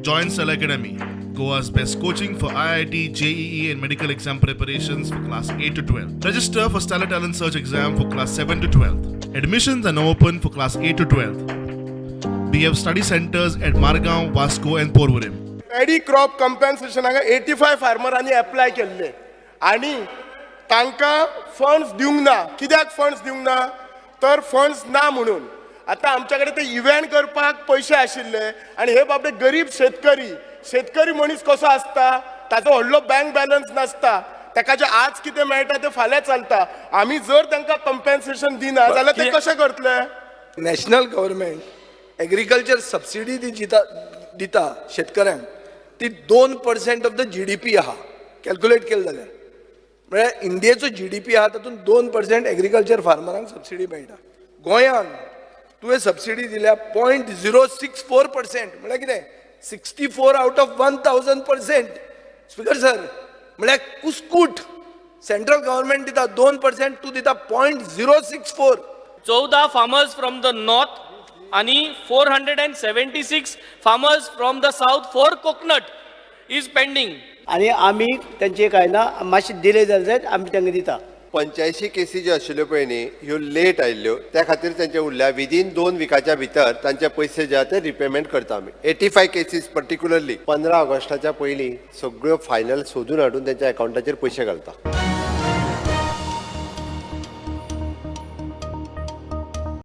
Join Stellar Academy, Goa's best coaching for IIT, JEE, and medical exam preparations for class 8 to 12. Register for Stellar Talent Search exam for class 7 to 12. Admissions are now open for class 8 to 12. We have study centers at Margao, Vasco, and Porvorim. Paddy crop कंपेन्सेशनाक 85 फार्मरांनी apply केल्ले आनी तांकां funds दिवंक ना. कित्याक funds दिवंक ना तर funds ना म्हणून. आतां आमच्या कडेन ते इव्हेंट करपाक पयशे आशिल्ले आनी हे बाबडे गरीब शेतकरी, शेतकरी मनीस कसो आसता, ताचो व्हडलो बँक बॅलन्स नासता, ताका जे आज कितें मेळटा तें फाल्यां चलता. आमी जर तांकां कंपेन्सेशन दिना जाल्यार ते कशें करतले? नॅशनल गव्हर्मेंट एग्रीकल्चर सबसिडी ती दिता दिता शेतकऱ्यांक, ती 2% ऑफ the GDP आहा. कॅल्क्युलेट केलें जाल्यार म्हळ्यार इंडियेचो जीडीपी आहा तातूंत 2% एग्रीकल्चर फार्मरांक सबसिडी मेळटा. गोंयान तुवें सबसिडी दिल्या 0.064%, म्हळ्यार कितें, 64 out of 1000%. Speaker sir, म्हळ्यार कुस्कूट. सेंट्रल गव्हर्मेंट दिता 2%, तूं दिता 0.064. 14 farmers from the north आणि 476 farmers from the south for coconut is pending. आनी आमी तांचे काय ना, मातशें डिले जालें जायत आमी तांकां दिता. 85 केसी ज्यो आशिल्ल्यो पळय न्ही, ह्यो लेट आयिल्ल्यो, त्या खातीर तांचे उरल्या. विदीन 2 विकाच्या भितर तांचे पयशे जे आहा ते रिपेमेंट करता आमी. 85 केसीस पर्टिक्युलरली 15 ऑगस्टाच्या पयलीं सगळ्यो फायनल सोदून हाडून तांच्या अकावंटाचेर पयशे घालता.